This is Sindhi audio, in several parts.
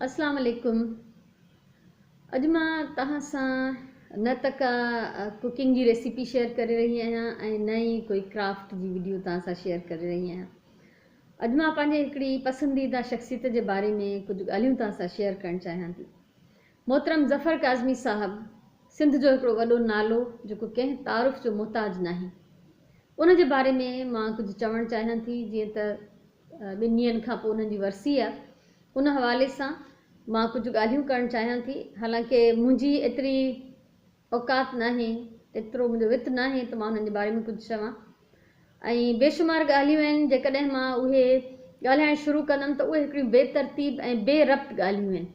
اسلام عليڪم اڄ مان توهان سان نه ته ڪا ڪوڪنگ جي ريسيپي شيئر ڪري رهي آهيان ۽ نه ئي ڪوئي ڪرافٽ جي وڊيو توهان سان شيئر ڪري رهي آهيان. اڄ مان پنهنجي هڪڙي پسنديده شخصيت جي باري ۾ ڪجهه ڳالهيون توهان سان شيئر ڪرڻ چاهيان ٿي. محترم ظفر ڪاظمي صاحب سنڌ جو هڪڙو وڏو نالو جيڪو ڪنهن تعارف جو محتاج ناهي ان جي باري ۾ مان ڪجهه چوڻ چاهيان ٿي. جيئن ته ٻن ڏينهن کان پوء انهن جي ورسي آهي ان حوالي سان مان ڪجهه ڳالهيون ڪرڻ چاهيان ٿي. حالانڪه منهنجي ايتري اوقات ناهي، ايترو منهنجو وت ناهي ته مان انهن جي باري ۾ ڪجهه چوان ۽ بيشمار ڳالهيون آهن جيڪڏهن مان اهي ڳالهائڻ شروع ڪندم ته اهي هڪڙيون بي ترتيب ۽ بي ربط ڳالهيون آهن.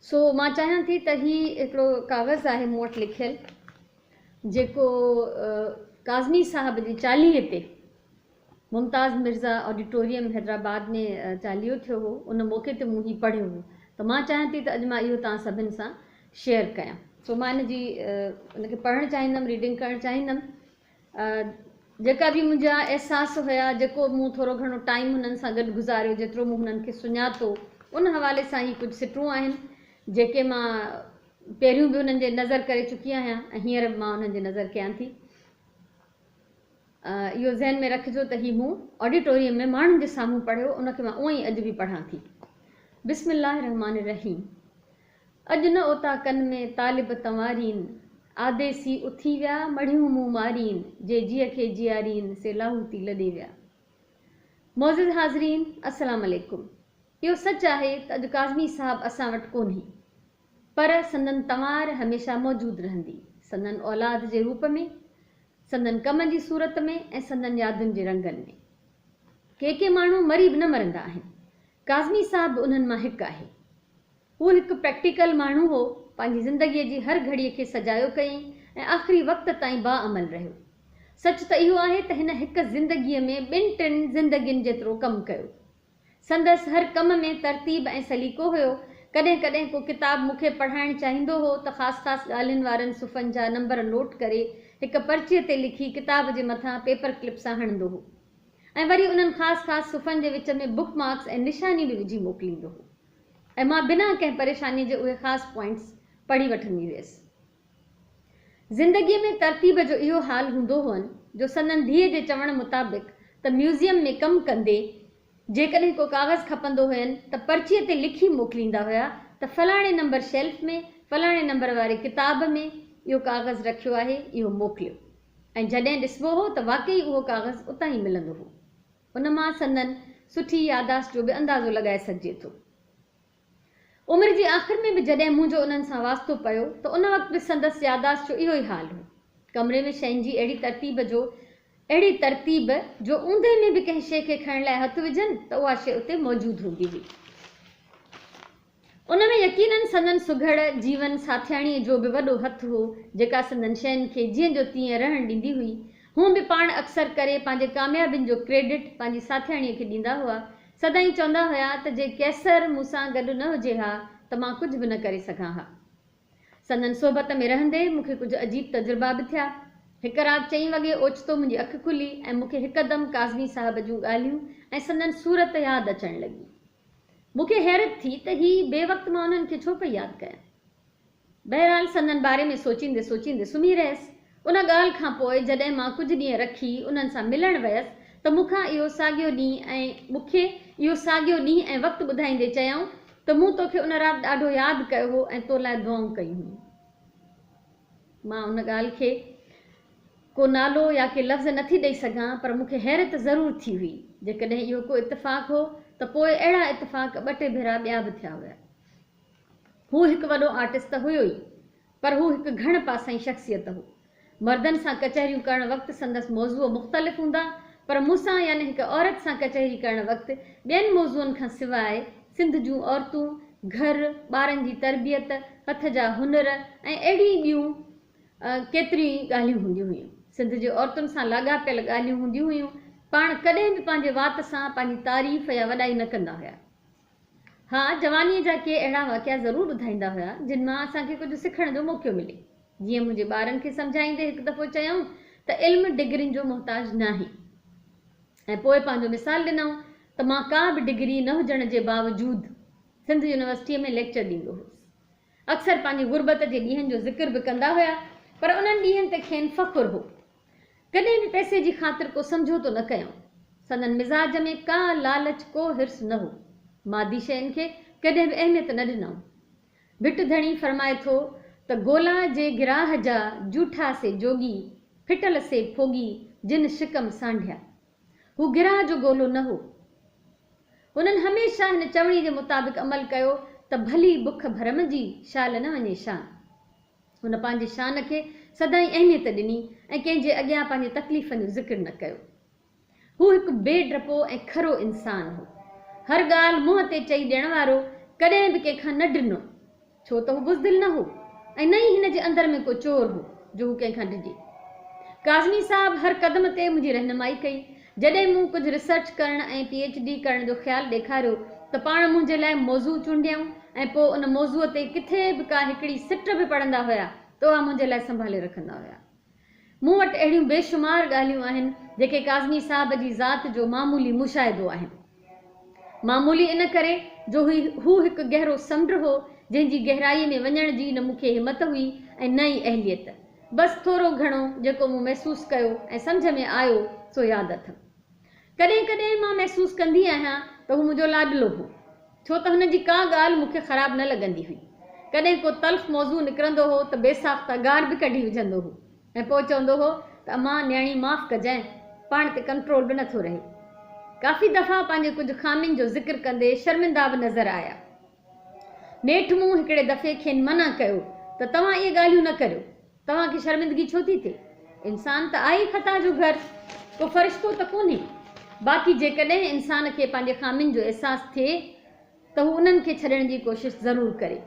سو مان چاهيان ٿي ته هي هڪڙو ڪاغذ آهي مون وٽ لکيل جيڪو ڪاظمي صاحب جي چاليهي تي ممتاز مرزا آڊيٽوريم حيدرآباد ۾ چاليهو ٿيو هو ان موقعي تي مون هي پڙهيو هو ته مان چاهيان ٿي ته اڄ مان اهو توهان سڀن سان شيئر ڪيان. سو مان ان جي ان کي پڙهڻ چاهيندم ريڊنگ ڪرڻ چاهيندم جيڪا به منهنجا احساس هيا جيڪو مون ٿورو گهڻو ٽائيم هنن سان گڏ گذاريو جيترو مون هنن کي سڃاتو ان حوالي سان هي ڪجهه سٽون آهن جيڪي مان پهريون به هنن جي نظر ڪري چڪي آهيان ۽ هينئر به مان انهن جي نظر ڪيان ٿي. اهو ذهن ۾ رکجو ته هي مون آڊيٽوريم ۾ ماڻهن جي سامهون پڙهيو ان کي مان اونئن ئي اڄ به پڙهان ٿي. بسم الله الرحمٰن الرحيم اڄ نه اوطاقن ۾ طالب تنوارين، آديسي اٿي ويا مڙهيون مون مارين، جي جيء کي جيارين سي لاهوتي لڏي ويا. معزز حاضرين السلام عليڪم اهو سچ آهي ته اڄ ڪاظمي صاحب اسان وٽ ڪونهي پر سندن تنوار هميشه موجود رهندي سندن اولاد جي روپ ۾ سندن ڪم جي صورت ۾ ۽ سندن يادن جي رنگن ۾. ڪي ڪي ماڻهو مري به نه مرندا آهن. ڪاظمي صاحب به انهن مان هڪ آهي. هو هڪ پريڪٽيڪل ماڻهو هو، پنهنجي زندگيء جي هر گهڙيء کي سجايو ڪيائين ۽ آخري وقت تائين باعمل رهيو. سچ ته اهو آهي ته هن هڪ زندگيء ۾ ٻن ٽن زندگين جيترو ڪم ڪيو. سندس هر ڪم ۾ ترتيب ۽ سليقو هيو. ڪڏهن ڪڏهن ڪو ڪتاب مون کي پڙهائڻ چاهيندو هو ته خاص خاص ڳالهين وارن صفحن جا نمبر نوٽ ڪري هڪ پرچيء تي لکي ڪتاب جي مٿان پيپر ڪلپ سان هڻندو هو ۽ وري انهن خاص خاص صفحن جي وچ ۾ بڪ مارڪس ۽ نشانيون به وجهي موڪليندو هو ۽ مان بنا ڪنهن پريشانيء جي اهي خاص پوائنٽس پڙهي وٺندي هيس. زندگيء ۾ ترتيب جو اهو حال هوندو هئن جو سندن ڌيء جي چوڻ مطابق ته ميوزيم ۾ ڪم ڪندي جيڪڏهن ڪو ڪاغذ کپندو هين ته پرچيء تي لکي موڪليندا هيا ته فلاڻي نمبر شيلف ۾ فلاڻي نمبر واري ڪتاب ۾ اهو ڪاغذ رکيو آهي اهو موڪليو ۽ جڏهن ڏسبو هو ته واقعي اهو ڪاغذ اتان ئي ملندو هو. ان مان سندن سٺي ياداشت جو به اندازو لڳائي سگهجي ٿو. عمر جي آخر ۾ به جڏهن منهنجو انهن سان واسطو پيو ته ان وقت به سندس ياداشت جو اهو ئي حال هو. ڪمري ۾ شين جي اهڙي ترتيب جو اهڙي ترتيب جو اوندهه ۾ به ڪنهن شيء کي کڻڻ لاء هٿ وجهن ته اها شيء اتي موجود هوندي هئي. ان ۾ يقيناً سندن سگهڙ جيون ساٿياڻيء جو به وڏو هٿ هو جيڪا سندن شين کي جيئن جو تيئن رهڻ ڏيندي هئي. هونء به پاڻ اڪثر ڪري پنهنجي ڪاميابين جو ڪريڊٽ پنهنجي ساٿياڻيء کي ڏيندا هئا. سدائين چوندا هيا ته جي قيصر مون سان گڏ نه هجي ها ته مان ڪجهه به نه ڪري سگهان ها. سندن صحبت ۾ رهندي مون کي ڪجهه عجيب تجربا به ٿيا. هڪ رات چئين وڳي اوچتو منهنجي اک کلي ۽ مون کي هڪدم ڪاظمي صاحب جون ڳالهيون ۽ سندن صورت ياد اچڻ لڳي. مون کي حيرت ٿي ته هي بي وقت مان انهن کي ڇو پئي ياد ڪيان. بهرحال سندن باري ۾ سوچيندي سوچيندي سمهي رهيس. ان ڳالهه کان پوء جڏهن مان ڪجهه ڏينهن رکي انهن سان ملڻ ويس ته مون کان اهو ساڳيو ڏينهن ۽ مون کي اهو ساڳيو ڏينهن ۽ وقت ٻڌائيندي چيائون ته مون توکي ان رات ڏاڍو ياد ڪيو هو ۽ تو لاء دعائون ڪيون هيون. مان ان ڳالهه کي ڪو نالو يا ڪي لفظ نٿي ڏئي سگهان پر مون کي حيرت ضرور ٿي هئي. جيڪڏهن اهو ڪو اتفاق هو ته پوء اهڙا اتفاق ٻه ٽي ڀيرا ٻيا به ٿيا هيا. هو هڪ وڏو آرٽسٽ ته هيو ئي، پر هو هڪ گهڻ پاسائين شخصيت هو. مردن سان ڪچهريون ڪرڻ وقت سندس موضوع مختلف هوندا، پر مون سان يعني هڪ عورت سان ڪچهري ڪرڻ وقت ٻين موضوعن کان سواء سنڌ جون عورتون، گهر، ٻارن جي تربيت، هٿ جا هنر ۽ اهڙيون ٻيون ڪيتريون ئي ڳالهيون هونديون هيون. سنڌ جي عورتن سان لاڳاپيل ڳالهيون هونديون هيون. پاڻ ڪڏهن به پنهنجي وات سان پنهنجي تعريف يا وڏائي نه ڪندا هيا. ها، جوانيء جا ڪي اهڙا واقعا ضرور ٻڌائيندا هيا، جن مان اسان کي ڪجهه سکڻ جو موقعو ملي. جيئن منهنجي ٻارن کي سمجهائيندي هڪ دفعو چيائون ته علم ڊگرين جو محتاج ناهي ۽ پوء پنهنجو مثال ڏنائون ته مان ڪا به ڊگري نه هجڻ جي باوجود سنڌ يونيورسٽيء ۾ ليڪچر ڏيندو هوس. اڪثر پنهنجي غربت جي ڏينهن جو ذڪر به ڪندا هيا، پر انهن ڏينهن تي کين فخر هو. ڪڏهن به پئسي جي خاطر ڪو سمجهوتو نه ڪيائون. سندن مزاج ۾ ڪا لالچ ڪو حرص نه هو. مادي شين کي ڪڏهن به اهميت نه ڏنائون. ڀٽ ڌڻي فرمائي ٿو ته گولا جي گراهه جا جوٺا سي جوڳي، ڦٽل سي ڦوڳي، جن شڪم سانڍيا. هو گراهه جو گولو نه هو. هنن هميشه هن چوڻي جي مطابق عمل ڪيو ته ڀلي بک ڀرم جي، شال نه وڃي شان. هن پنهنجي شان کي سدائين اهميت ڏني ۽ ڪنهن جي اڳيان پنهنجي تڪليفن جو ذڪر نه ڪيو. هو هڪ بي ڊپو ۽ کرو انسان هو. هر ڳالهه منهن تي چئي ڏيڻ وارو، ڪڏهن به ڪنهن کان نه ڊنو. ڇو ته هو بزدل نه هو ۽ نه ئي هن جي اندر ۾ ڪو چور هو جو هو ڪنهن کان ڊڄي. ڪاظمي صاحب هر قدم تي منهنجي رهنمائي ڪئي. جڏهن مون ڪجهه ريسرچ ڪرڻ ۽ پي ايڇ ڊي ڪرڻ جو خيال ڏيکاريو ته پاڻ منهنجي لاء موضوع چونڊيائون ۽ پوء ان موضوع تي ڪٿي به ڪا هڪڙي سٽ به پڙهندا هيا ته اها منهنجي لاء سنڀالي رکندا هيا. مون وٽ اهڙيون بيشمار ڳالهيون آهن، جيڪي ڪاظمي صاحب جي ذات جو معمولي مشاهدو آهن. معمولي ان ڪري جو هو هڪ گهرو سمنڊ هو، جنهن جي گهرائيء ۾ وڃڻ جي نه مون کي همت هئي ۽ نه ئي اهليت. بس ٿورو گهڻو جيڪو مون محسوس ڪيو ۽ سمجهه ۾ آيو، سو ياد اٿم. ڪڏهن ڪڏهن مان محسوس ڪندي آهيان ته هو منهنجو لاڏلو هو. ڇو ته هن جي ڪا ڳالهه مون کي خراب نه لڳندي هئي. ڪڏهن ڪو تلخ موضوع نڪرندو هو ته بي ساخته گار به ڪڍي وجهندو هو ۽ پوء چوندو هو ته امان نياڻي معاف ڪجانء، پاڻ تي ڪنٽرول به نٿو رهي. ڪافي دفعا پنهنجي ڪجهه خامين جو ذڪر ڪندي شرمندا به نظر آيا. نيٺ مون هڪڙي دفعي کين منع ڪيو ته توهان اهي ڳالهيون نه ڪريو. توهان کي شرمندگي ڇو ٿي ٿئي؟ انسان ته آهي ئي خطا جو گهر، ڪو فرشتو ته ڪونهي. باقي جيڪڏهن انسان کي پنهنجي خامين جو احساس ٿئي ته هو انهن کي ڇڏڻ جي ڪوشش ضرور ڪري.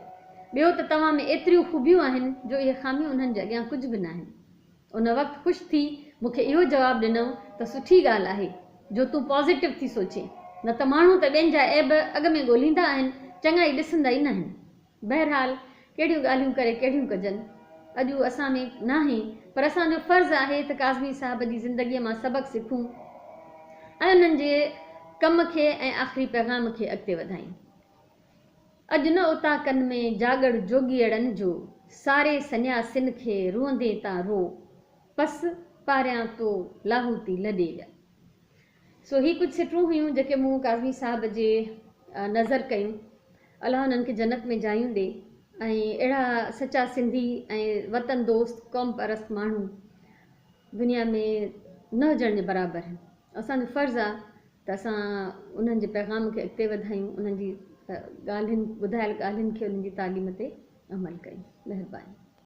ٻيو ته توهان ۾ ايتريون خوبيون آهن جو اهي خاميون انهن جي اڳيان ڪجهه به ناهن. ان وقت خوش ٿي مون کي اهو جواب ڏنائون ته سٺي ڳالهه آهي جو تون پازيٽو ٿي سوچين، نه ته ماڻهو ته ٻين جا عيب اڳ ۾ ڳولهيندا آهن، چڱائي ڏسندا ئي ناهن. بهرحال ڪهڙيون ڳالهيون ڪري ڪهڙيون ڪجن، اڄ هو اسان ۾ ناهي، پر اسان جو فرض آهي ته ڪاظمي صاحب جي زندگيء مان سبق سکون ۽ انهن جي ڪم کي ۽ آخري پيغام کي اڳتي وڌايون. اڄ نه اوطاقن ۾ جاڳڙ جوڳيئڙن جو، ساري سنياسين کي روئندين تان رو، پس پاريان تو لاهوتي لڏي ويا. سو هي ڪجهه سٽون هيون جيڪي مون ڪاظمي صاحب جي نظر ڪيون. الله انهن کي جنت ۾ جايون ڏي ۽ اهڙا سچا سنڌي ۽ وطن دوست قوم پرست ماڻهو دنيا ۾ نه هجڻ جي برابر آهن. اسان جو فرض آ ته اسان انهن جي پيغام کي اڳتي وڌايون انهن جي ڳالهين ٻڌايل ڳالهين کي انهن جي تعليم تي عمل ڪيون. مهرباني.